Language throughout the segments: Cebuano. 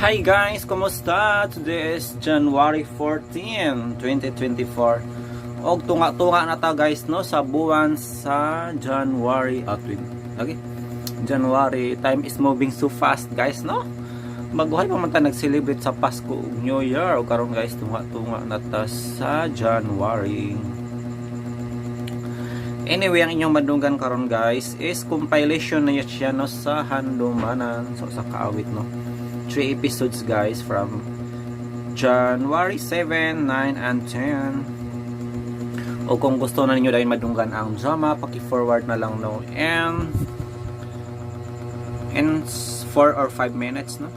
Hi guys, kumusta? Today is January 14, 2024. Og tunga-tunga na ta guys, no, sa buwan sa January at okay. January, time is moving so fast guys, no? Baguhay pa man ta nag-celebrate sa Pasko ug New Year ug karon guys, tunga-tunga na ta sa January. Anyway, ang inyong madunggan karon guys is compilation na yun siya, no, sa Handumanan, so sa kaawit, no. 3 episodes guys from January 7, 9, and 10. O kung gusto na ninyo dahil madunggan ang drama, paki-forward na lang, no, and in 4 or 5 minutes, no.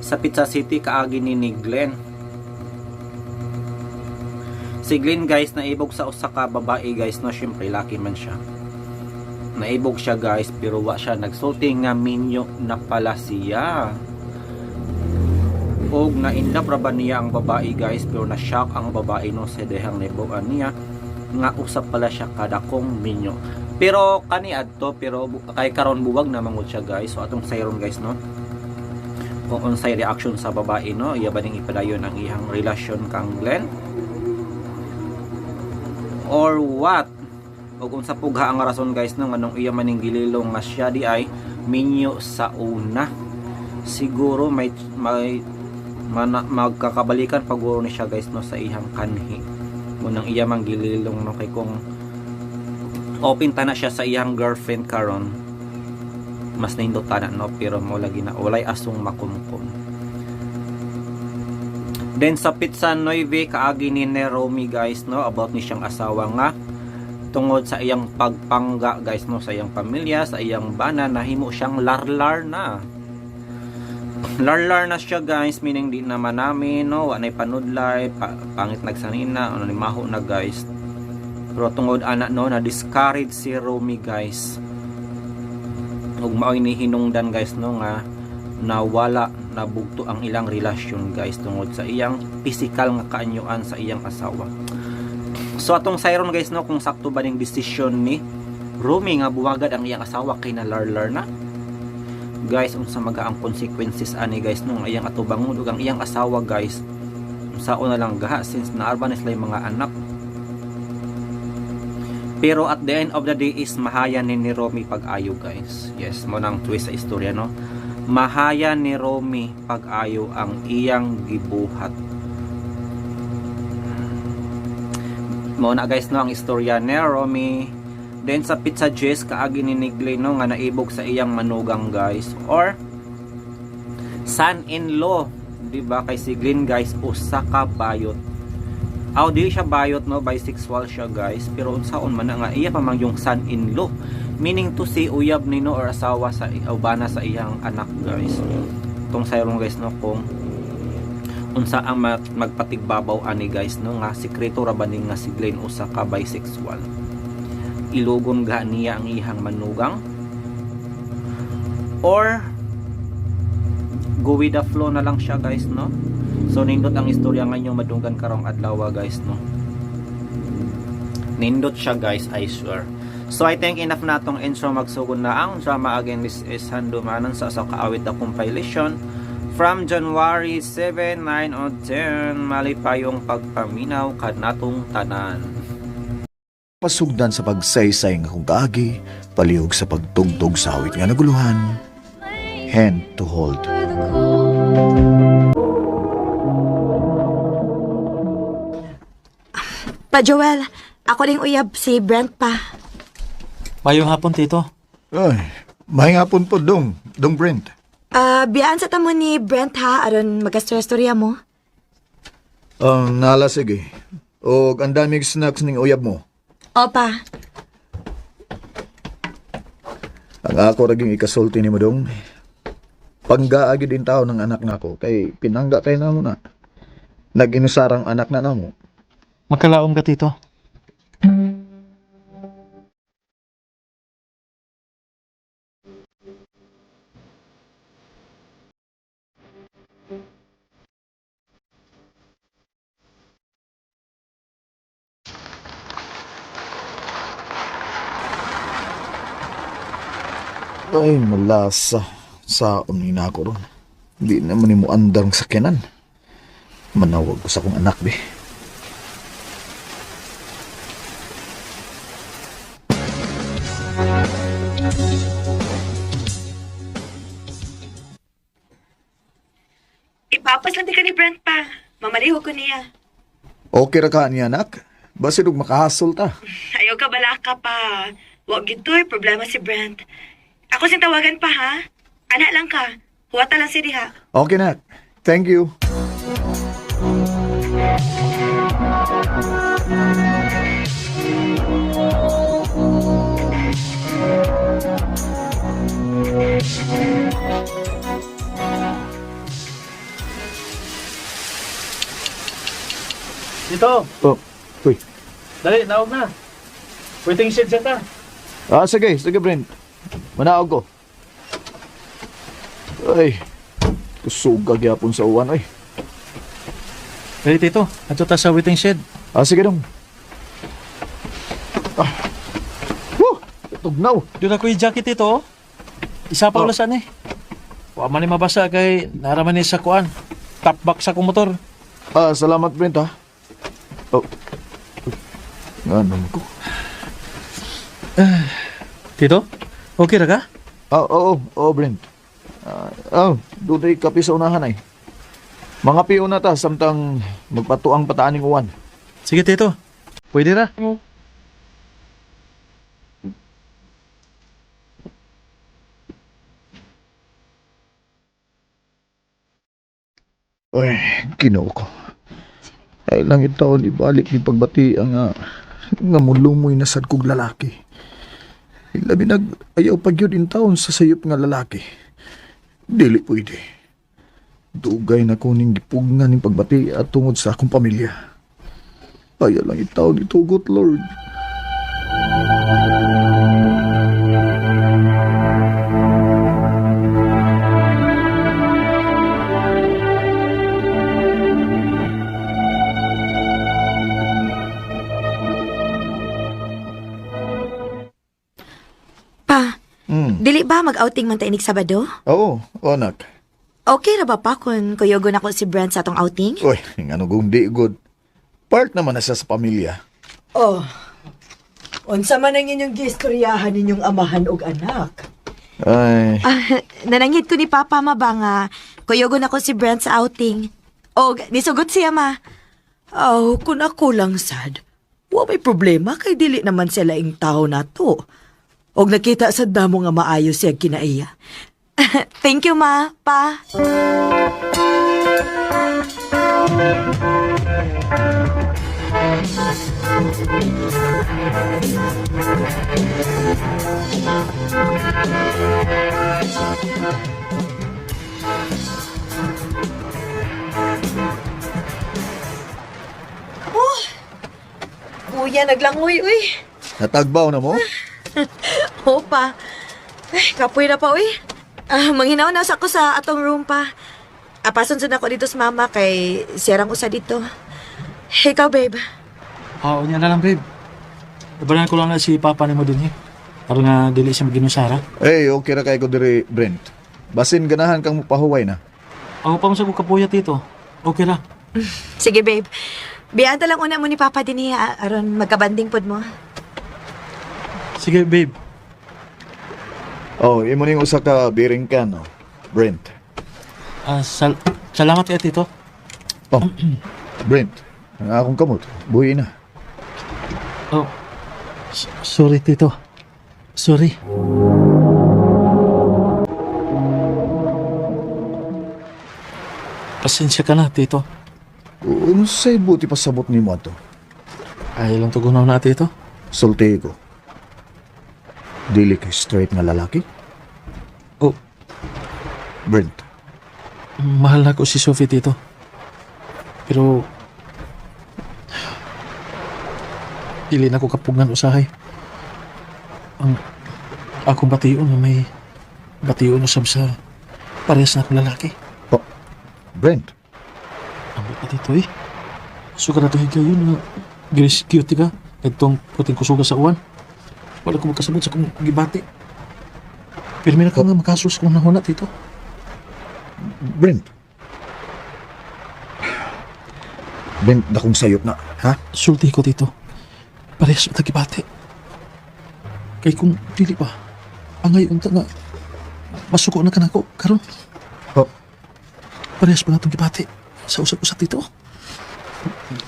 Sa Pizza City, kaagi ni Glenn. Si Glenn guys, naibog sa usa ka babae guys, no. Syempre laki man siya. Naibog siya guys, pero wa siya nagsulti nga minyo na pala siya. Og na in love ra ba niya ang babae guys, pero na shock ang babae, no, sa dehang naibogan niya nga usap pala siya kadakong minyo. Pero kani adto, pero kay karon buwag na mangud siya guys. So atong sayron guys, no, kung unsay reaction sa babae, no, iya ba ning ipadayon ang iyang relasyon kang Glenn or what, o kung sa pugha ang rason guys, no, nganong iya maning gililong nga siya di ay minyo sa una. Siguro may magkakabalikan paguro ni siya guys, no, sa iyang kanhi munang iya mang gililong, no, kay kung open ta na siya sa iyang girlfriend karon, mas nindot ta na, no. Pero mo lagi na walay asong makumkum. Then sa Pizza Nueve, kaagi ni Neromi guys, no, about ni siyang asawa nga tungod sa iyang pagpangga guys, no, sa iyang pamilya, sa iyang bana, nahimo siyang larlar na. Larlar na siya guys, meaning di naman namin, no, wa nay panudlay, pangit nagsanina, ano ni maho na guys. Pero tungod ana, no, na discourage si Romy guys. Ug maoy ni hinungdan guys, no, nga nawala, nabugto ang ilang relasyon guys tungod sa iyang physical nga kaanyuan sa iyang asawa. So atong sayron guys, no, kung sakto ba ning desisyon ni Romy nga buwagad ang iyang asawa kay nalarlar na. Guys, unsa maga ang consequences ani guys, no, ang iyang atubangon ug ang iyang asawa guys. Unsaon na lang gaha since naarba na sila yung mga anak. Pero at the end of the day is mahaya ni Romy pag-ayo guys. Yes, mo nang twist sa istorya, no. Mahaya ni Romy pag-ayo ang iyang gibuhat. Mo na guys, no, ang istorya ni Romy. Then sa Pizza Jess, kaagi ni Nigley, no, nga naibog sa iyang manugang guys or son-in-law, di ba, kay si Glenn guys usa ka bayot. Aw, di siya bayot, no, bisexual siya guys, pero unsaon man na nga iya pa man yung son-in-law, meaning to say uyab nino or asawa sa o bana sa iyang anak guys. Tong sayron guys, no, kung unsa ang magpatigbabaw ani guys, no, nga sikreto ra ba ni nga si Glenn usa ka bisexual. Ilugon ga niya ang iyang manugang or go with the flow na lang siya guys, no. So nindot ang istorya ngayong madunggan karong adlaw guys, no. Nindot siya guys, I swear. So I think enough na atong intro, magsugod na ang drama. Again, this is Handumanan sa Kaawit na compilation from January 7, 9 o 10. Malipayong pagpaminaw kanatong tanan. Pasugdan sa pagsaysay nga kung kaagi, palihog sa pagtugtog sa awit nga naguluhan, Hand to Hold. Pa Joel, ako ring uyab si Brent pa. Mayong hapon, Tito. Ay, mahingapon po dong, dong Brent. Ah, biyaan sa tamo ni Brent ha, aron magastorya mo. Nala sige. O ang daming snacks ning uyab mo. Opa, Ang ako raging ikasulti ni mo dong. Panggaagi din tao ng anak nako kay pinangga kay namo na. Nag-inusarang anak na namo. Magkalaom ka, Tito. Ay, malasa. Saon ni nako ron. Di naman ni mo andar ang sakyanan. Manawag ko sa akong anak, be. Ipapas lang di ka ni Brent pa. Mamaliho ko niya. Okay ra ka niya, anak. Basin og makahasol ta. Ayaw ka balaka pa. Wag gito'y problema si Brent. Ako sing tawagan pa ha. Ana lang ka. Huwata lang si diha. Okay, nak. Thank you. Tito, Oh, uy. dali, naog na. Waiting shed sa ta. Ah, sige, sige, Brent. Manaog ko. Ay, kusuga gyapon sa uwan, ay. Dali, tito. Ato ta sa waiting shed. Ah, sige dong. Ah. Woo! Tugnaw. Doon ako yung jacket, tito. oh. Isa pa Oh. ulasan eh. Wa man ni mabasa kay naraman ni sa kuan. Top box sa akong motor. Ah, salamat, Brent, ha. Oh. Ano ko? Tito, okay ra ka? Ah, oo, oo, Brent. Ah, oh, doon kape sa unahan ay. Mga piyo na ta, samtang magpatuang pataaning uwan. Sige, tito. Pwede ra. Uy, Ginoo ko. Ay lang itaon ibalik ni pagbati ang nga mulumoy na sad kog lalaki. Labi nag ayaw pag yun in taon sa sayop nga lalaki. Dili pwede. Dugay na ko ning gipugnan ning pagbati at tungod sa akong pamilya. Ayaw lang itaon itugot, Lord. Pa, Mm. dili ba mag-outing man ta inig Sabado? Oo, oh, anak. Okay ra ba pa kung kuyogon ako si Brent sa atong outing? Uy, ano kung di good. Part naman na siya sa pamilya. Oh. Unsa man ang inyong giistoryahan ninyong amahan og anak? Ay, Ah, nanangit ko ni Papa ma ba nga kuyogon ako si Brent sa outing. Og nisugot siya ma. Aw, kun ako lang sad. Wa may problema kay dili naman sila ing tao nato. Og nakita sad namo nga maayo siya kinaiya. Thank you ma, pa. Oh! Kuya, naglangoy, uy. Natagbaw na mo? Opa. Ay, kapoy na pa, uy. Ah, manghinaw na sa ako sa atong room pa. Apason sad ako dito sa mama kay siyarang usa dito. Ikaw, babe. Oo, niya na lang, babe. Ibalan ko lang na si Papa ni mo dun eh. Para nga dili siya maginusara. Eh, okay ra kay ko diri, Brent. Basin ganahan kang mupahuway na. Ako pa mo sa kapuya, tito. Okay ra. Sige, babe. Biyaan ta lang una mo ni Papa din niya, aron magkabanding pod mo. Sige, babe. Oh, imo ning usa ka bearing can, oh. Brent. Ah, salamat kay tito. Oh, Brent. Ang akong kamot, buhi na. Oh. Sorry, tito. Sorry. Pasensya ka na, tito. Unsay buti pasabot nimo ato? Ay lang tugunaw na, tito. Sulti ko. Dili kay straight nga lalaki? Oh, Brent. mahal na ko si Sophie, tito. Pero dili na ko kapugnan usahay. Ang akong bation nga may bation usab sa parehas na akong lalaki. Oh, Brent. Ambot na dito eh. Suka na ito higayon nga Grace cute ka. Itong puting kusuga sa uwan. Wala ko magkasabot sa kong gibati. Pirmi na ka nga makasus kung nahuna dito. Brent. Brent, dakong sayop na, ha? Sulti ko, Tito. Parehas sa tagibati. Kay kung dili pa, angay unta nga, masuko na ka nako, karon. Oh. Parehas pa natong gibati sa usap-usap, Tito.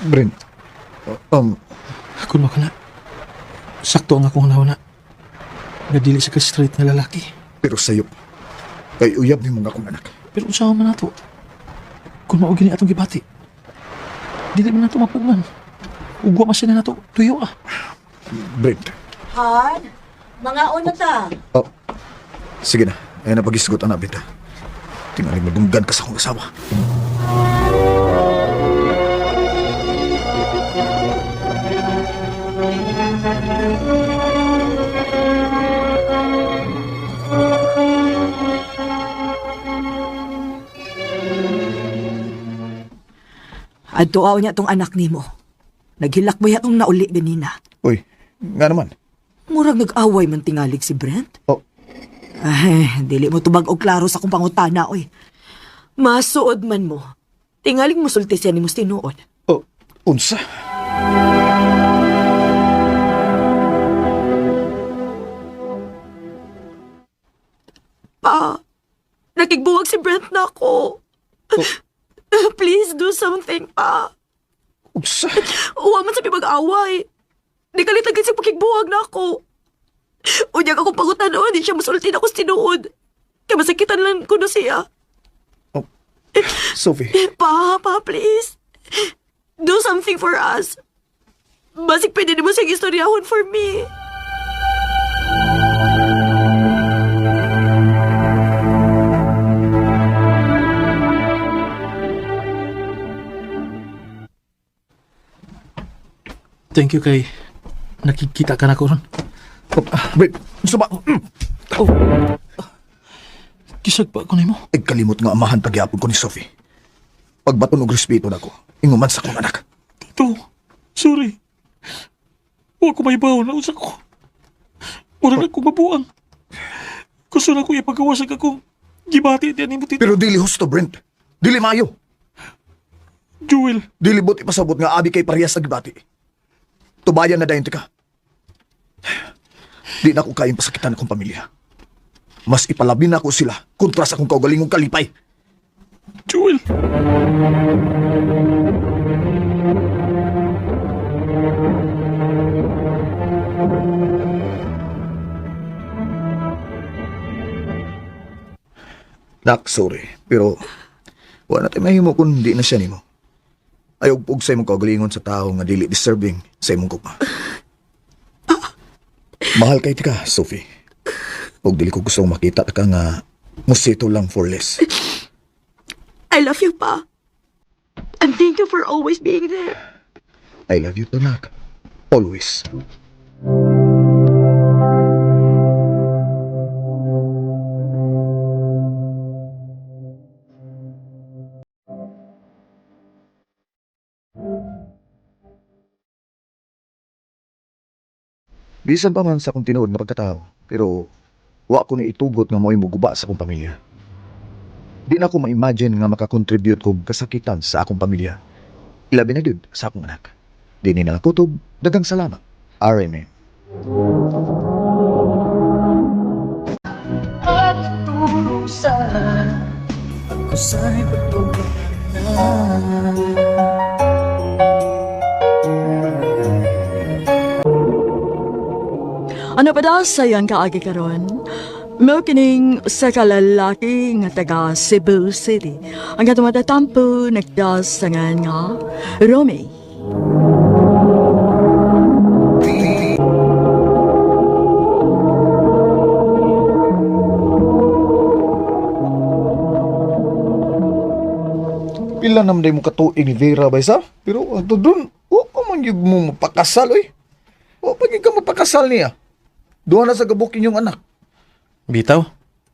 Brent. Kung makala, sakto ang akong nauna. Nga dili sa ka straight nga lalaki. Pero sayop. Kay uyab ni mga akong anak. Pero unsa man nato? Kung mao gini atong gibati, dili man nato mapugnan. Ugwa man sila nato, tuyo ah. Brent. Han, mga una ta. Oh. Sige na. Ayan na pag-isgot ang nabita. Tingaling madunggan ka sa akong asawa. Adto aw niya tong anak nimo. Naghilak mo tong nauli ganina. Uy, nga naman. Murag nag-away man tingalig si Brent. Oh, Ay, dili mo tubag og klaro sa akong pangutana, oy. Masuod man mo. Tingalig musulti siya nimo tinuod. Oh, unsa? Pa, nakigbuwag si Brent na ako. Please do something, pa. Unsa? Uwa man sa mag-away. Di kalit lagi sa pakigbuwag na ako. Unyag akong pangutana, di siya musulti na ako sa tinuod. Kaya masakitan lang ko na siya. Oh, Sophie. Pa, pa, please. Do something for us. Basig pwede nimo siyang istoryahon for me. Thank you kay nakikita ka na ko ron. Oh, Brent, unsa ba? Oh. Kisag pa ko nimo. Ay, kalimot nga amahan pagyapon ko ni Sophie. Pagbaton og respeto nako, inguman sa akong anak. Tito, sorry. Huwag ko maibaw na usa ko. Mura na ko mabuang. Gusto na ko ipagawas ang akong gibati diyan nimo, Tito. Pero dili husto, Brent. Dili maayo. Jewel, Dili buot ipasabot nga abi kay parehas sa gibati. Tubayan na dayon ka. Di na ako kayang pasakitan akong pamilya. Mas ipalabi na ako sila kontra sa akong kaugalingong kalipay. Jewel. Nak, sorry. Pero wala na tayo mahimo kung di na siya nimo. Ayaw pug sa imong kaugalingon sa tao nga dili deserving sa imong gugma. Mahal kay tika, Sophie. Ug dili ko gustong makita ta ka nga musito lang for less. I love you, pa. And thank you for always being there. I love you, Tanak. Always. Bisan pa man sa akong tinuod nga pagkatao, pero wa ko ni itugot nga mo'y muguba sa akong pamilya. Di na ko ma-imagine nga makakontribute kog kasakitan sa akong pamilya. Ilabi na gyud sa akong anak. Di ni nakakutob, dagang salamat. RMN. Ano pa daw sayon kaagi karon? Mao kining sa kalalaki nga taga Cebu City. Ang katong matatampo nagdasangan nga Romy. Pila naman day mo katuig ni Vera ba isa? Pero ato dun, wa pa man yun mo mapakasal oy. Wa pa gyud ka mapakasal niya. Duha na sa gabukin yung anak. Bitaw.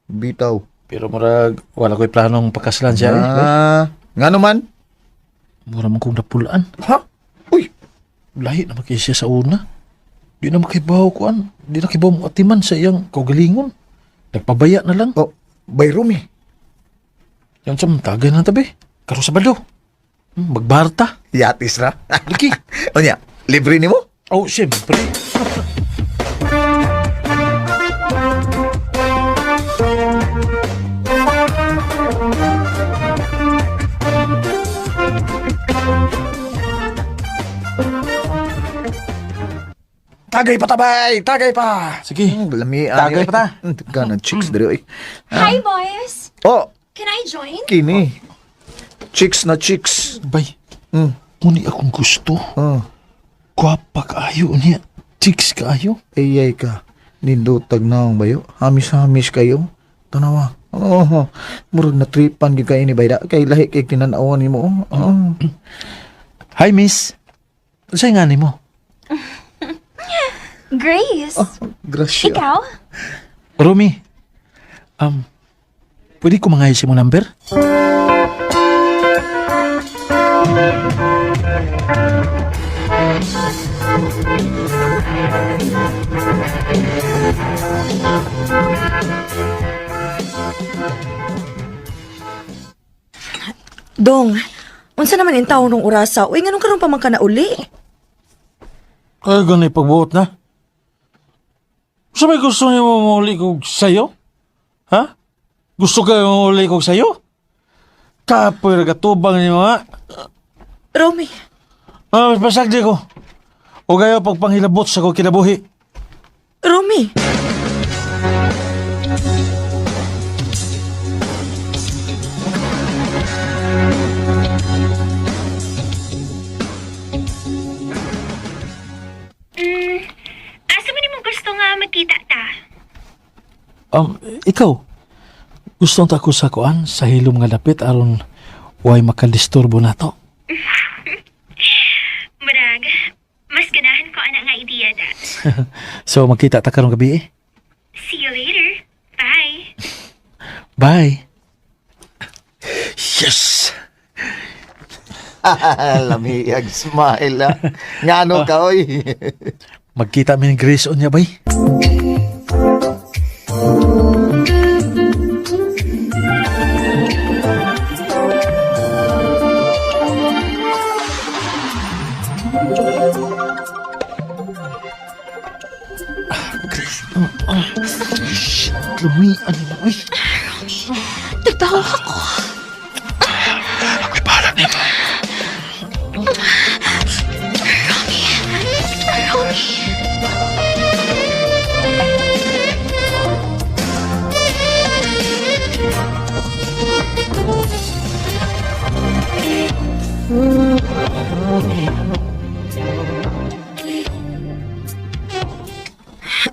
Bitaw. Pero murag wala ko'y planong pakasalan siya. Eh. Ah, nga naman. Mura man kong napulaan. Ha? Uy, Lahi na makaya siya sa una. Di na makibaw kuan. Di na kibaw mo atiman sa iyang kaugalingon. Nagpabaya na lang. oh, by Rumi. Yan sa tagay na tabi. Karon Sabado. Magbarta. Yatis ra. Liki. Unya, libre nimo? Oh, siyempre. Tagay pa tabay, tagay pa. Sige. Lami Tagay pa ta. Kana chicks diri oy. Hi, boys! Oh, Can I join? kini. Chicks na chicks. Bay. Muni akong gusto. Oh, Gwapa kaayo niya. Chicks kaayo. ayay ka. Nindotag naong bayo. Hamis-hamis kayo. Tanawa. Oh, murag na tripan gyud kay ni bayda kay lahi kay tinanawan nimo. Oh. Hi, miss. Unsay nga nimo? Grace! Grasya. Ikaw? Romy. Pwede ko mangayos mo number? Dong, unsa naman in taon nung orasa? Uy, nganong karon pa man ka na uli? Kaya ganun pagbuot na. Sa may gusto niyo mamuli kog sayo? Ha? Gusto kayo mamuli kog sayo? Kapoy ragatubang niyo ha? Romy, Ah, basag di ko. O kayo pagpanghilabot sa ko kinabuhi. Romy. Asa man imong gusto nga magkita ta? Ikaw, gusto ta ko sa kuan sa hilom nga dapit aron way makadisturbo nato. Murag, mas ganahan ko ana nga ideya da. So magkita ta karong gabi eh. See you later. Bye! Bye. Yes. Lamiyag smile ah. Ngano ka oy? Magkita mi ni Grace unya bay. Ah, Grace. Ah, shit, lumi, ano na, uy. Nagtawa ako. Ako'y bahala niyo. Romy!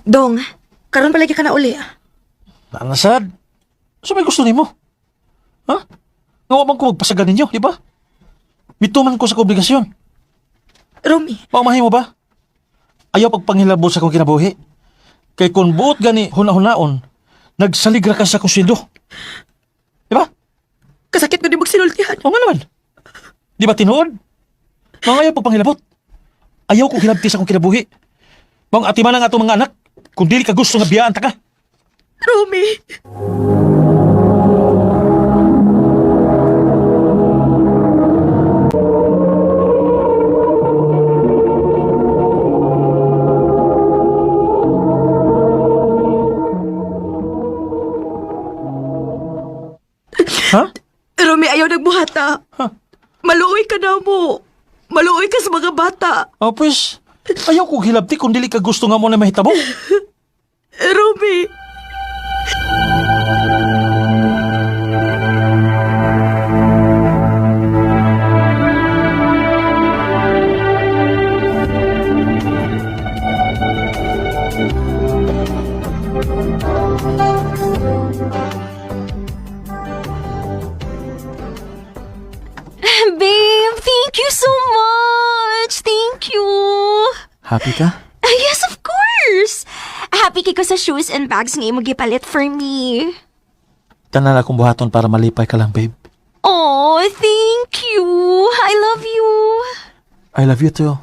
Dong, karon pa lagi ka na uli. Nanasad, so may gusto nimo? Ha? Nga wa man ko magpasagan ninyo, di ba? Mituman ko sa obligasyon. Romy, Paumahin mo ba? Ayaw pagpanghilabot sa akong kinabuhi. Kay kung buot gani huna-hunaon, nagsaligra ka sa akong sweldo. Di ba? Kasakit ko di magsinultihan. O nga naman. Di ba tinuod? Mga ayaw pagpanghilabot. Ayaw ko hilabti sa akong kinabuhi. Mga atiman ang atong mga anak, kung dili ka gusto nga biyaan ta ka. Romy! Ha? Romy, ayaw nagbuhata. Ha? Maluoy ka na mo. Maluoy ka sa mga bata. O pues, ayaw ko hilabti kung dili ka gusto nga mo na mahitabo. Romy! Babe, thank you so much! Thank you! Happy ka? Ah, yes, of course! Happy kay ko sa shoes and bags nga imong gipalit for me. Tanan akong buhaton para malipay ka lang, babe. Oh, thank you! I love you! I love you too.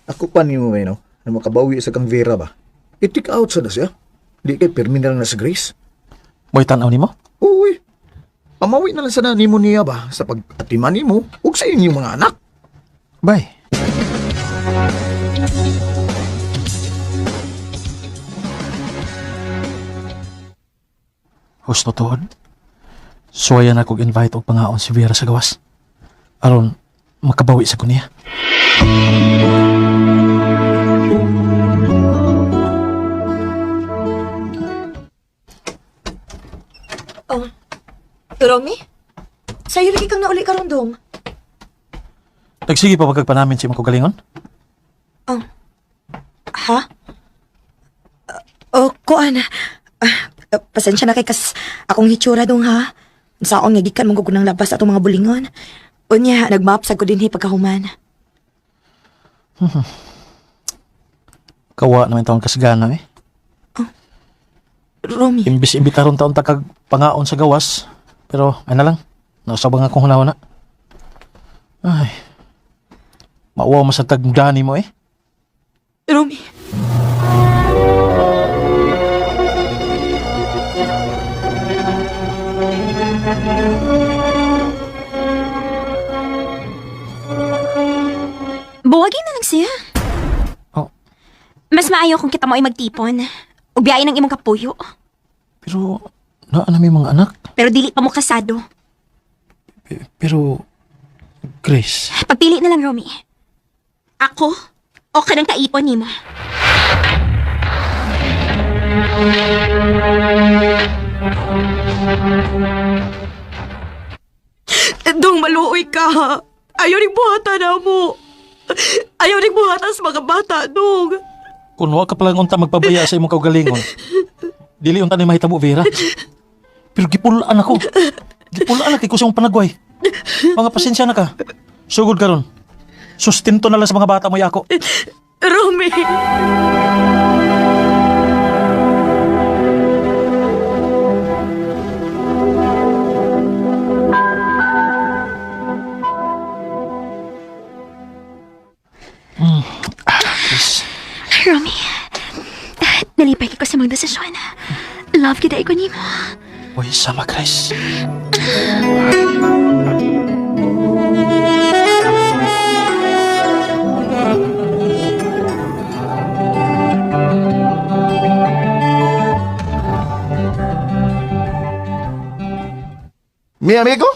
Ako pa nimo eh, no? Na makabawi sa kang Vera ba? I-take out sa na siya. Di kay pirmi na lang na sa Grace. Mo'y tanaw nimo? Uy, pamawi na lang sana nimo niya ba sa pag-atiman nimo ug sa inyong mga anak. Bay. Husto tuod. Suwayan ako invite og pangaon si Vera sa gawas. Aron makabawi sa ko niya. Oh, Romy? Sa'yo lagi kang nauli karon dong. Nagsige pa pagkagpanamin si imong kagalingon? Oh. Ha? Oh, kuan. Ah, pasensya na kay kas akong hitsura dong ha. Saon nga gikan mong gugunang labas atong mga bulingon. Unya, nagmap sa ko dinhi pagkahuman. Kawa naman taon kasgana eh. Romy, Imbis imbitaron taon ta kag pangaon sa gawas, pero ay na lang. Nausab nga akong hunahuna. Ay. Mauwaw man sa tagdani mo eh. Romy. Buwagin na lang siya. Oh. Mas maayo kung kita mo ay magtipon. Ug biyain ang imong kapuyo. Pero naa na may mga anak. Pero dili pa mo kasado. Pero Grace, Pagpili na lang, Romy. Ako o kanang kaipon nimo. Dong, maluoy ka ha. Ayaw rin buhatan na mo. Ayaw rin buhatan sa mga bata, dong. kun wa ka palang unta magpabaya sa imong kaugalingon. Dili unta ni mahitabo Vera. Pero gipulaan ako. Gipulaan na kay ko sa imong panagway. Mga pasensya na ka. Sugod karon. Sustento na lang sa mga bata mo yako. Romy! Grace. Romy, nalipay ko sa mga desisyon. Love kita ko nimo. Uy, sama Grace. Mi amigo,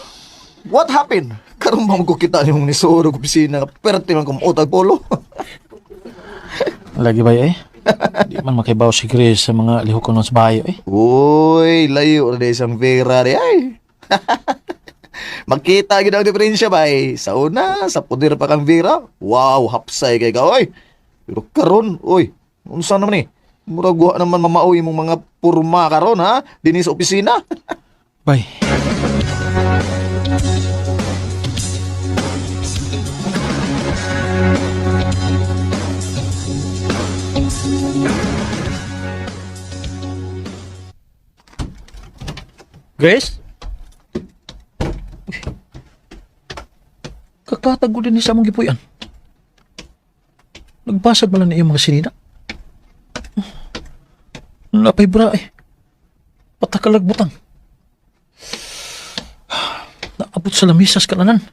what happened? Karon ba mo kita nimong nisuod og opisina nga perte man kong utag polo. Lagi ba eh? Di man makaibaw si Grace sa mga lihok ko nun sa bayo eh. Uy, layo ra isang Vera di ay. Makita gid ang diferensya bay. Sa una, sa poder pa kang Vera. Wow, hapsay kay ka oy. Pero karon, oy, unsa naman ni? Murag wa naman mamaoy imong mga purma karon ha dinhi sa opisina. Bay. Grace? Uy. Kakatago din ni sa among gipuy-an. Nagbasag man lang na iyong mga sinina. Napay bra eh. Patakalag butang. Naabot sa lamisas kananan.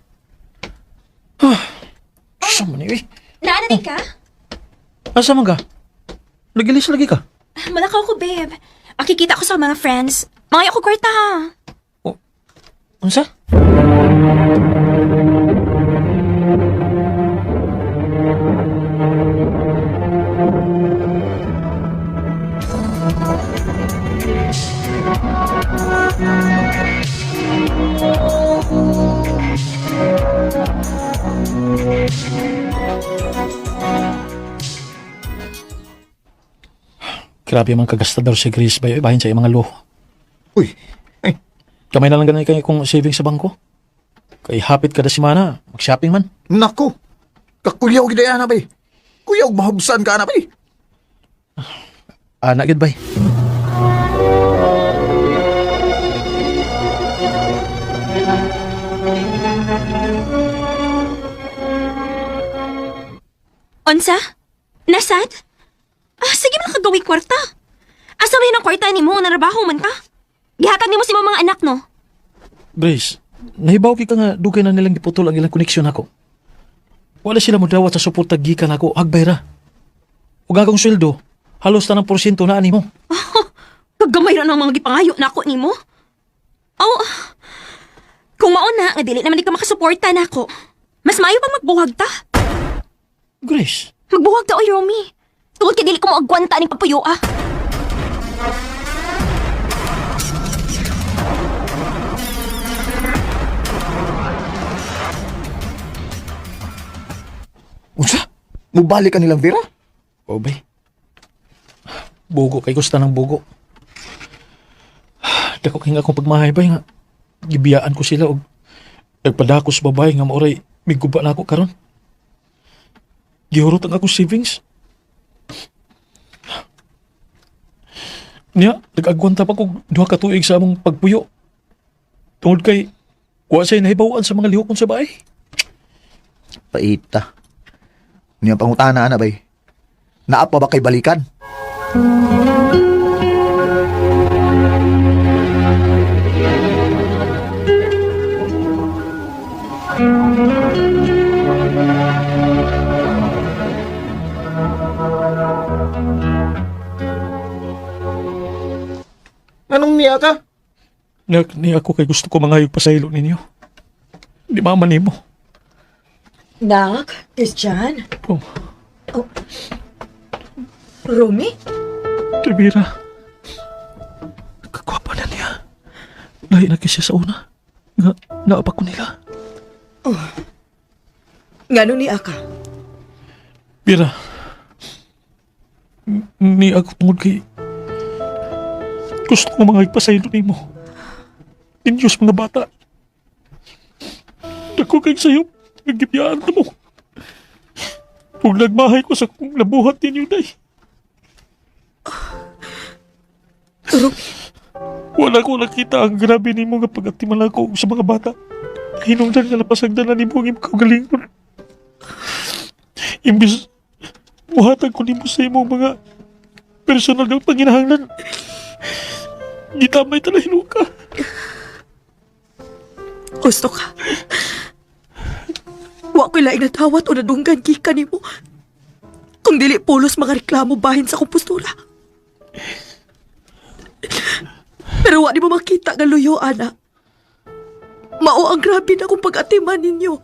Ah, sa man eh. Naana din ka? Asa man ka? Nagilis lagi ka? Malakaw ko, babe. Makikita ko sa mga friends. Mga ko kwarta, ha? O, unsa? Grabe man kagastador si Grace bayo bahin sa iyang mga luho. Uy, ay, Kamay na lang ganun kay kung saving sa bangko. Kay hapit kada semana, mag-shopping man. nako. Kakuyaw gid ana bay. Kuyaw mahubsan ka ana bay. Ana gid bay. Unsa? Nasad? Ah, sige man kagawi kwarta. Asa man ang kwarta nimo narabaho man ka? Gihatag nimo sa imong mga anak no. Grace, nahibaw ka nga dugay na nilang giputol ang ilang koneksyon ako. Wala sila modawat sa suporta gikan ako, hagbay ra. Ug akong sweldo, halos tanang porsyento na ani mo. Kagamay ra ng mga gipangayo nako nimo. Oh, kung mao na nga dili naman di ka makasuporta nako. Mas maayo pang magbuhag ta. Grace, Magbuhag ta oy Romy. Tungod kay dili ko moagwanta ning pagpuyo ah. Unsa? Mubalik ka nilang Vera? Oh, bay. Bugo kay gusto ng bugo. Dako kay nga akong pagmahay bay nga. Gibiyaan ko sila og nagpadako sa babae nga maoray miguba na ako karon. Gihurot ang akong savings. Niya, nag-agwanta pa kog duha ka tuig sa among pagpuyo. Tungod kay wa say nahibaw-an sa mga lihokon sa bahay. Paita. Niya pangutana ana bay. Naa pa ba kay balikan? Anong niya ka? Nak, ni ako kay gusto ko mangayog pasaylo ninyo. Di mama nimo. Nak, Christian. Oh, Romy? Rivera. Kagwapa na niya. Lahi na kay siya sa una. Nga, naapa ko nila. Ngano ni Aka? Bira. Ni ako tungod kay... Gusto ko mga ipasaylo nimo. Inyos mga bata. Dako kay sayo. Nagibiyaan na mo. Kung nagmahay ko sa kong nabuhat ninyo, day. Romy, Wala ko nakita ang grabe nimo nga pagatiman ako sa mga bata. Hinungdan nga napasagdan na nimo ang imong kaugalingon. Imbis muhatag ko nimo sa imong mga personal nga panginahanglan. Gitamay tala hinuka. Gusto ka. Wa ko'y laing natawat o nadunggan gikan nimo. Kung dili pulos mga reklamo bahin sa akong postura. Pero wa nimo makita nga luyo, ana. Mao ang grabe na kong pag-atiman ninyo.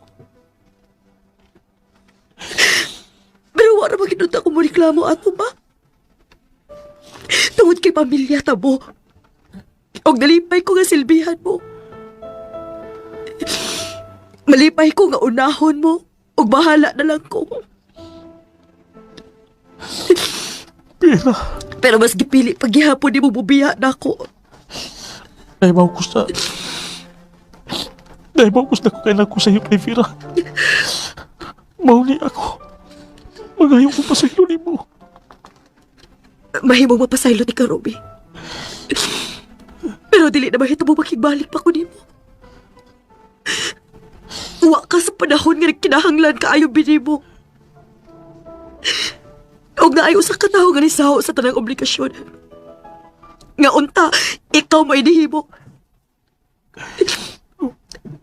Pero wa ra maginunta ko mo reklamo ato ba? Tungod kay pamilya ta mo. Og nalipay ko nga silbihan mo. Malipay ko nga unahon mo ug bahala na lang ko. Pero, Pero mas gipili paghihapon ni mo bubiya na ako. naibaw ko sa... Naibaw ko sa kay ko sa iyo kay Vera. Mauni ako. Magayo ko pasaylo nimo. Mahimong mapasaylot ni ka, Ruby. Pero dili na mahitabo makigbalik pa ko nimo. Wa ka sa panahon nga nagkinahanglan kaayo binimo. Og naay usa ka tawo nga nisaho sa tanang obligasyon. Nga unta, ikaw may nihimo.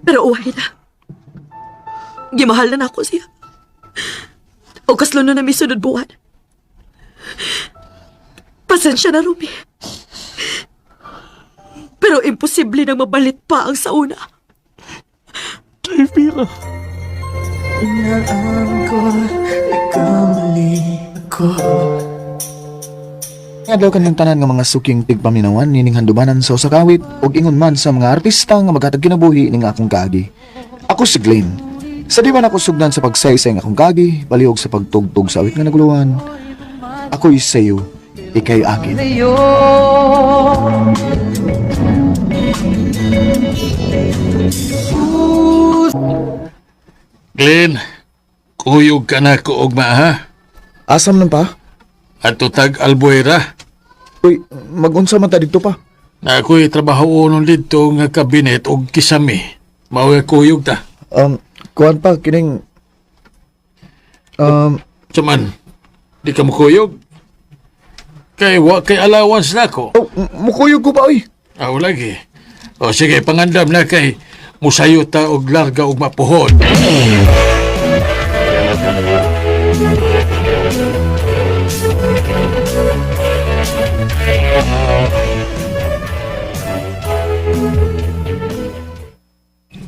Pero uway na. Gimahal na nako siya. O kaslon na mi sunod buwan. Pasensya na, Rumi. Pero imposible nang mabalit pa ang sauna. Kay Vera. Adlaw kanilang tanan nga mga suking tigpaminawan nining handumanan sa usa ka awit ug ingon man sa mga artista nga maghatag kinabuhi ning akong kaagi. Ako si Glenn. Sa di man ako sugdan sa pagsaysay ng akong kaagi, palihog sa pagtugtog sa awit nga naguluhan. Ako'y sayo, ika'y akin. Glenn, kuyog ka na ko ugma ha. Asam lang pa? At tag Albuera. Uy, magunsa man ta dito pa. Na ako'y trabaho nun dito nga kabinet og kisami. Mao nga kuyog ta. Kuan pa kining. Saman, di ka mukuyog. Kay wa kay allowance na ko. Oh, mukuyog ko pa, oy. Aw lagi. O sige, pangandam na kay musayo ta og larga og mapuhon.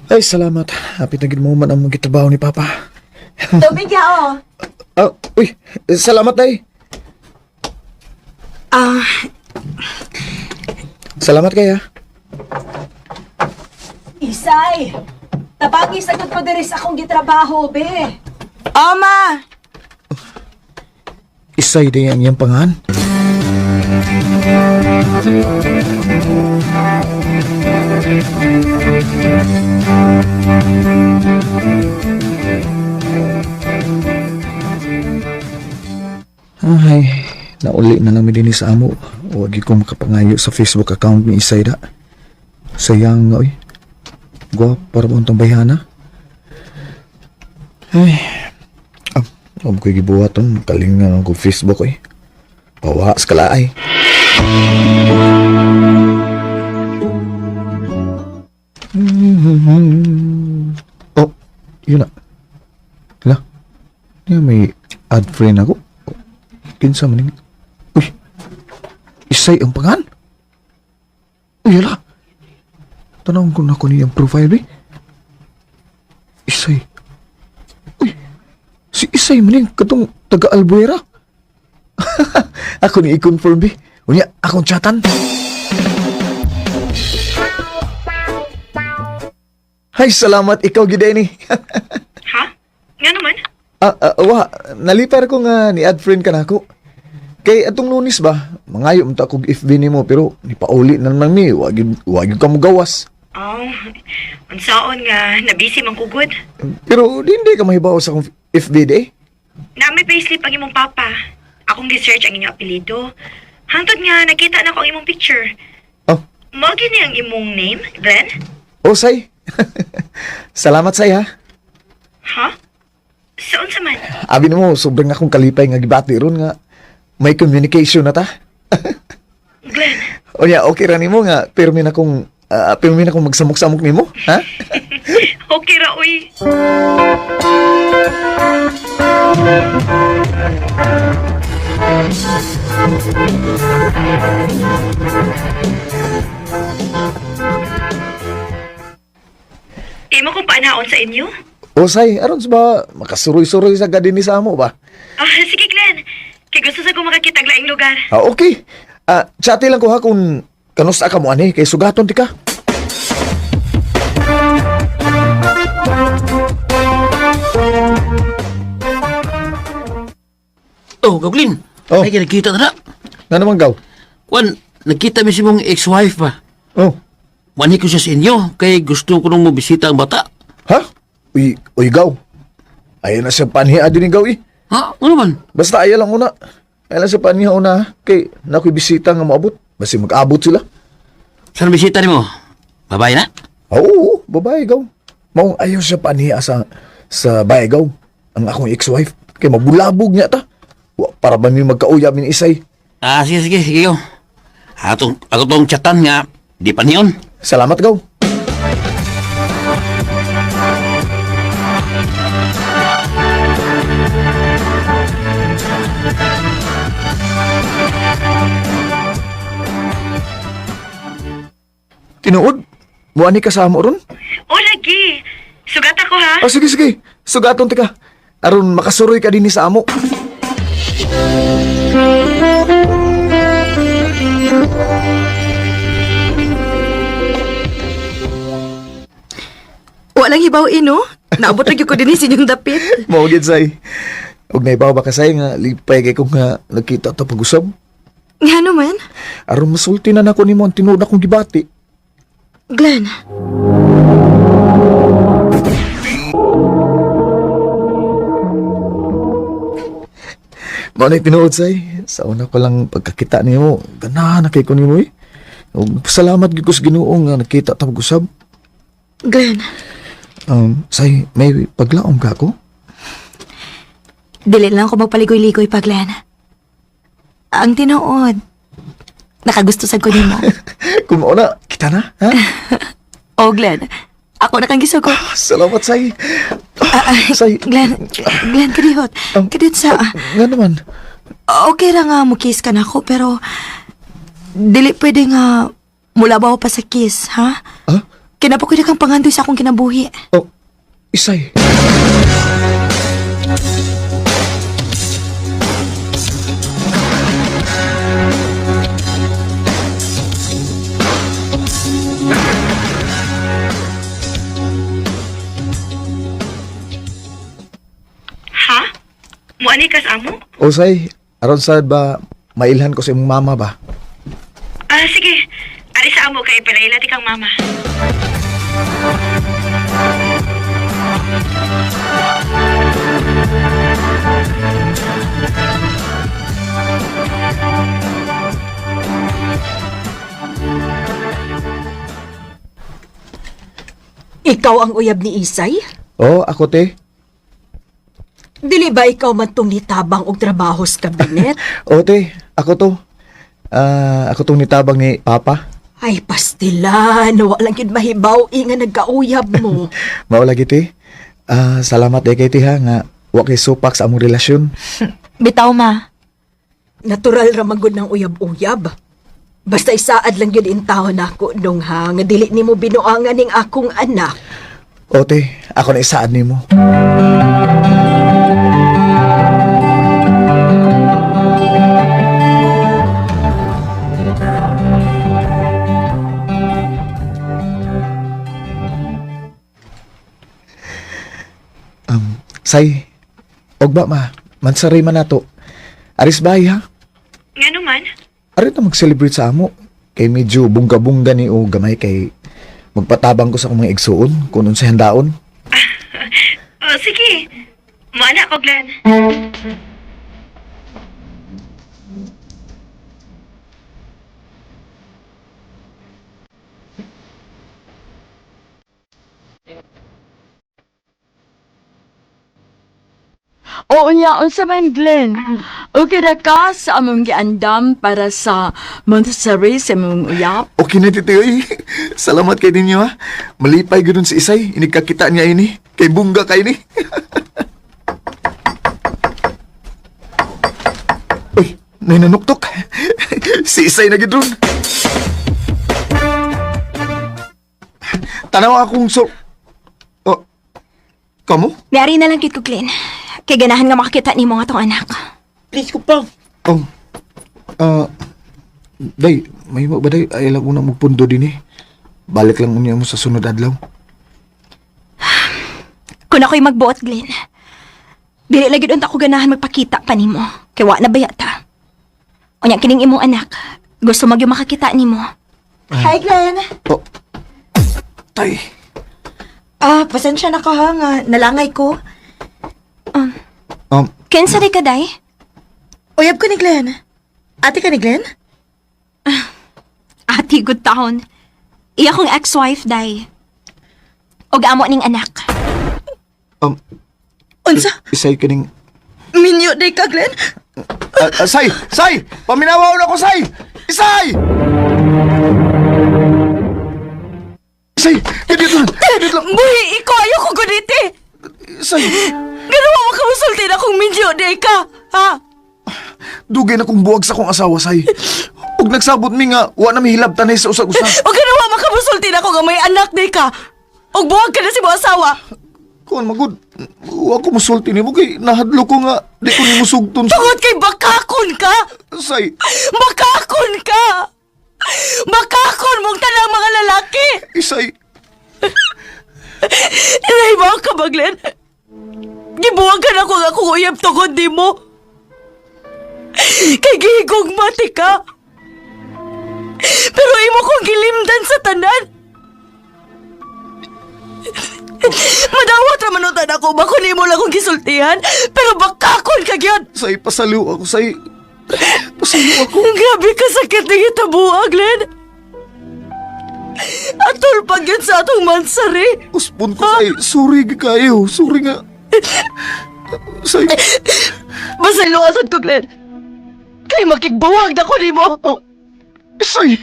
Ay, salamat. Hapit na gid mo man ang mga gitrabaho ni Papa. Tubig ya, oh. Ah, uy, salamat, day. Ah, Salamat kaya. Isay! Tabagi sagot ko diri sa akong gitrabaho, be. Oma! Isay day ang iyang pangan. Ay, nauli na lang mi dinhi sa amo. Wag ko makapangayo sa Facebook account ni Isay da. Sayang nga, oy. Gwap, para ba untang bayhana? Ay, ah, huwag ko'y gibuhat, kalingan ko Facebook, oy. Pawa sa kalaay. Oh, yun na. Hala. Niya may add friend ako. Oh, kinsa man ni- Uy. Isay ang pangan. Uy, hala. Tanawon ko na ko niyang profile, eh. Isay. Uy. Si Isay man yung katong taga Albuera. Ako ni i-confirm, bi. Unya, akong chatan. Hay, salamat. Ikaw, Gideni. Ha? Nga naman? Ah, ah, wa, nalipar ko nga ni add friend ka na ako. Kay atong Lunes ba, mangayo man ta kog FB nimo pero nipauli na naman mi, wag yun ka mo gawas. Oh, unsaon nga, nabisi man kugod. Pero di hindi ka mahibaw sa akong FB de. Na may payslip ang imong papa. Akong gi-search ang inyong apelyido. Hangtod nga, nakita na ko ang imong picture. Oh, Mao gini ang imong name, Glenn? oh say. Salamat say ha. Ha? Sa unsa man? Abi nimo sobrang akong kalipay nga gibati ron nga may communication na ta. Glenn, O ya, okay ra nimo nga pirmi na kong pirmi na kong magsamok-samok nimo, ha? okay ra uy. Imo kong paanaon sa inyo? O say, aron sa ba makasuroy-suroy sa gadini sa amo ba? Ah, sige Glenn. Kay gusto sa ko makakita og laing lugar. Ah, okay. Ah, chati lang ko ha kung kanusta ka mo ani kay sugaton ti ka. Oh, Gawlin. Oh. Ay, nakita na na. Nga naman gaw. Kwan, nakita mi si mong ex-wife ba? Oh. Wani ko siya sa inyo, kay gusto ko nung mobisita ang bata. Ha? Uy, uy gaw. Ayaw na siya panhiya din ni gaw eh. Ha? Ano man? Basta ayaw lang una. Ayaw lang siya panhiya una ha. Kay nakoy bisita nga moabot. Basi mag-abot sila. Saan bisita nimo? Babae na? Ah, oo, babae gaw. Maong ayaw siya panhiya sa bae gaw. Ang akong ex-wife. Kay mabulabog niya ta. Wa, para ba mi magkauyab ni isay. Ah, sige, sige, sige. Gaw. Atong, ako tong chatan nga, di pa niyon. Salamat gaw. Tinuod, muani ka sa amo ron? O lagi. Sugat ako ha. Oh, sige, sige. Sugaton tika. Aron makasuroy ka dinhi sa amo. Walang hibaw ino. Naabot na gyud ko dinhi sa inyong dapit. Mao gid say. Og naibaw ba ka say nga lipay kay kong nga nagkita ta pag-usab. Nga naman. Aron masulti na nako nimo ang tinuod akong gibati. Glenn, Mao na tinuod say. Sa una ko lang pagkakita nimo, ganahan na kay ko nimo eh. Og salamat gyud ko sa Ginoo nga nakita ta pag-usab. Glenn, Say, may paglaom ka ako? Dili lang ako magpaligoy-ligoy pa, Glenn. Ang tinuod, nakagusto sad ko nimo. Kung mao na, kita na, ha? Oh, Glenn, ako na kang gisugo. Salamat, Say. Say. Glenn, Glenn, kadihot. Kadihot sa... Nga naman. Okay ra nga mo kiss ka na ako, pero dili pwede nga mulabaw pa sa kiss, ha? Ha? Kinapa ko kang pangandoy sa akong kinabuhi. Oh, Isay. Ha? Muani ka sa amo? O, Say, aron sad ba, mailhan ko sa imong mama ba? Ah, sige. Ari sa amo kay palaila ti kang mama. Ikaw ang uyab ni Isay? Oh, ako te. Dili ba ikaw man tong nitabang og trabaho sa kabinet? O, te, ako to. Ah, ako tong nitabang ni Papa. Ay, pastilan, wa lang yun mahibaw nga nagkauyab mo. Mao lagi te. Ah, salamat eh kay te ha nga wa kay supak sa among relasyon. Bitaw, ma. Natural ra man gud ng uyab-uyab. Basta isaad lang yun intaw nako nung ha, nga dili nimo binuangan ning akong anak. O te, ako na isaad nimo. Say, og ba ma, mansaray man nato. Aris bay ha? Nga man? Ari na mag-celebrate sa amo. Kay medyo bungga-bungga ni o gamay kay magpatabang ko sa akong mga igsuon kung unsay handaon. Oh, sige. Muana ko, Glenn. Oo niya, unsa man Glenn. Okay ra ka sa among giandam para sa Montessori sa among uyab. Okay na titi oy. Salamat kay ninyo ha. Malipay gudon si Isay. Inikakita niya ini. Kay bungga kay ni. Uy, nay nanuktok. Si Isay na gid ron. Tanaw akong so... Oh, kamo? Dari na lang kit ko, Glenn. Kay ganahan nga makakita nimo nga tong anak. Please ko pa. Oh. Ah, day, may mo ba day? Ay lang una magpundo din eh. Balik lang unya mo sa sunod adlaw. Kung ako'y magbuot, Glenn. Dili lagi unta ko ganahan magpakita pa nimo. Kay wa na baya ta. Unya kining imong anak. Gusto magyud makakita nimo. Hi, Glenn. Oh. Tay. Ah, pasensya na ka ha nga. Nalangay ko. Kinsa di ka day? Uyab ko ni Glenn. Ate ka ni Glenn? Ati good taon. Iya kong ex-wife day. Og amo ning anak. Unsa? Isay kining Minyo day ka, Glenn? Say, say, paminawa na ko say. Isay! Isay, kadiyot lang. Kadiyot lang. Buhi, ikaw ayoko ganiti. Isay, Ganawa mo ka musulti na kung minyo day ka. Ha? dugay na kong buwag sa akong asawa say. Ug nagsabot mi nga wa na mihilab tanay sa usag-usa. O ganawa mo ka musulti na kung may anak day ka. Og buwag ka na si mo asawa. Kuan magud, wa ko musulti nimo kay nahadlo ko nga di ko nimo sugton. Tungod kay bakakon ka. Say, Bakakon ka. Bakakon mong tanang mga lalaki. Isay, Nahibaw ka ba, Glenn? Gibuwag ka na kung akong uyab tungod di mo. Kay gihigog mati ka. Pero imo kong gilimdan sa tanan. Madawat ra man unta ako ba kung imo lang kong gisultihan, pero bakakon ka gyud. say pasaliw ako say. Pasaliw ako. Grabe ka sakit na hitabuha, Glenn. Atol pa gyud sa atong mansari. Uspon ko say, sorry gi kayo. Sorry nga. Say, Pasayloa sad ko, Glenn. Kay makigbuwag na ko nimo. Say!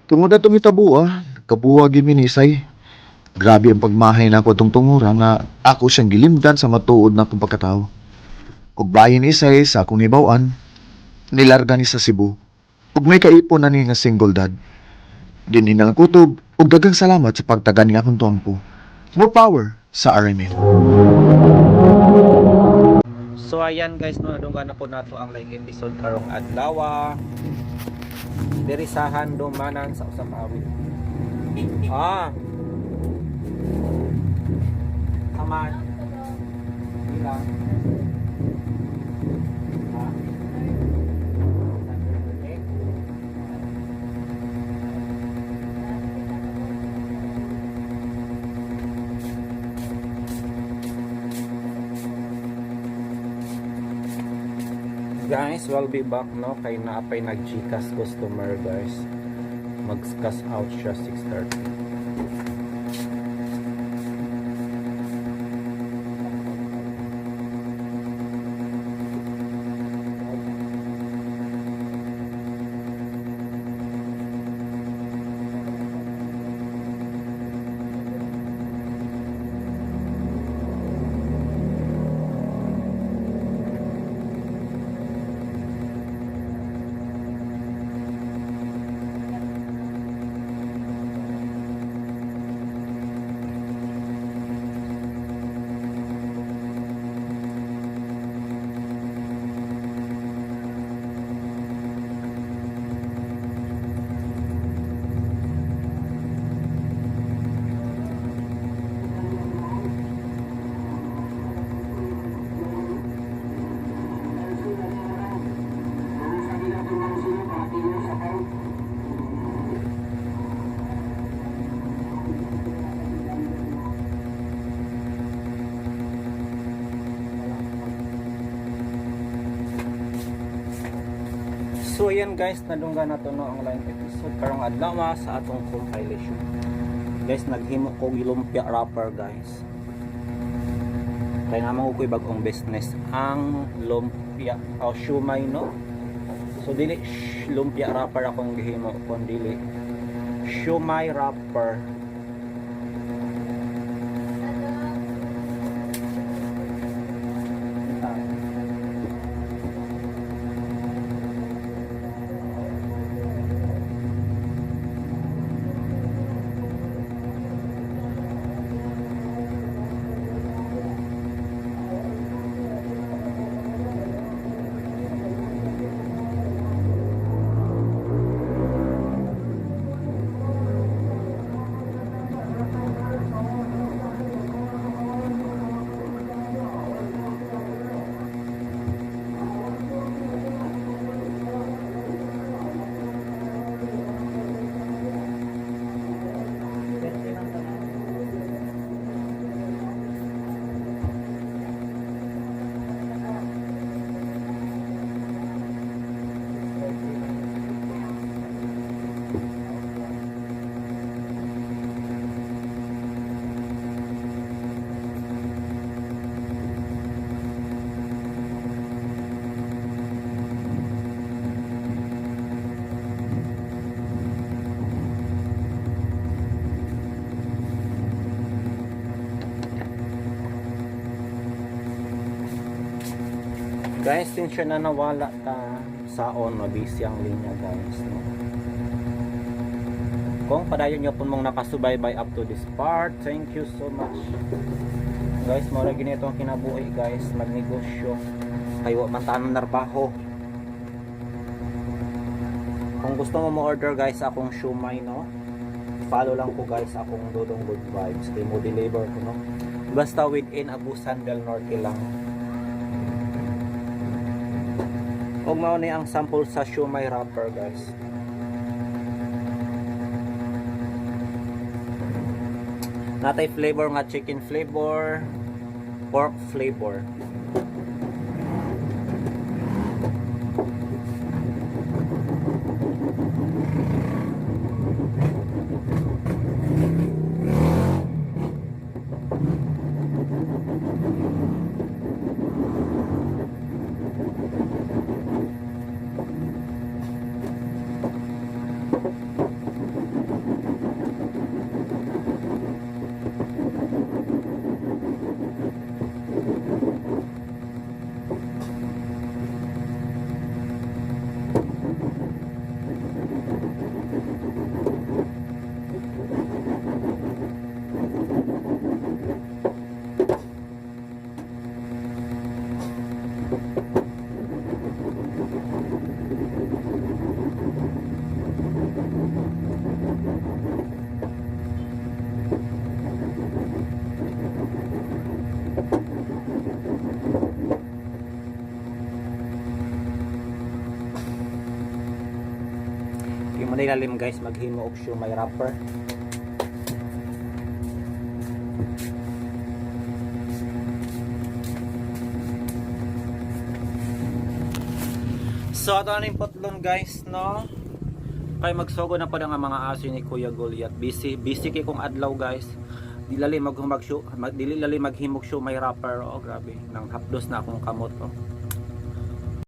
Tungod na itong itabo ah, kabuwag yun minisay. Grabe ang pagmahay na ako itong tungura nga ako siyang gilimdan sa matuod na akong pagkatao. Ug bahin isay sa akong hibaw-an, nilarga ni sa Cebu. Ug may kaipon na ni nga single dad. Dinhi na ang kutob, ug daghang salamat sa pagtagan nga akong tuampo. More power sa RMN. So ayan guys, no, nadunggan na po nato ang laing episode karong adlaw. Diri sa handumanan sa usa ka awit. Ah. Tama. Bilang. Ah. Guys, we'll be back, no, kay naapay nag Gcash customer, guys. Mag-cash out siya 6:30. So ayan guys, nadunggan na to, no, ang laing episode karong adlaw sa atong compilation. Guys, naghimo ko lumpia wrapper, guys. Kaya naman ko bagong business ang lumpia o siomai, no. So dili lumpia wrapper akong gihimo kun dili siomai wrapper. Guys, since siya na nawala ta saon, mabisi ang linya, guys, no? Kung padayon nyo po mong nakasubaybay up to this part, thank you so much. Guys, mao ra gini itong kinabuhi, guys, magnegosyo. Kayo man tanong narbaho. Kung gusto mo mo-order, guys, akong siomai, no? Follow lang ko, guys, akong Dodong Good Vibes. Kay mo deliver ko, no? Basta within Agusan del Norte lang. Og mao ni ang sample sa siomai wrapper, guys. Natay flavor nga chicken flavor, Pork flavor. Yung manilalim guys, maghimo og siomai wrapper. So ato na yung putlon guys, no? Kay magsogo na pa ang mga aso ni Kuya Goliath. Busy, busy kay kong adlaw guys. Di lali maghumag show, dili lali maghimog siomai wrapper. Oh, grabe. Nang hapdos na akong kamot oh.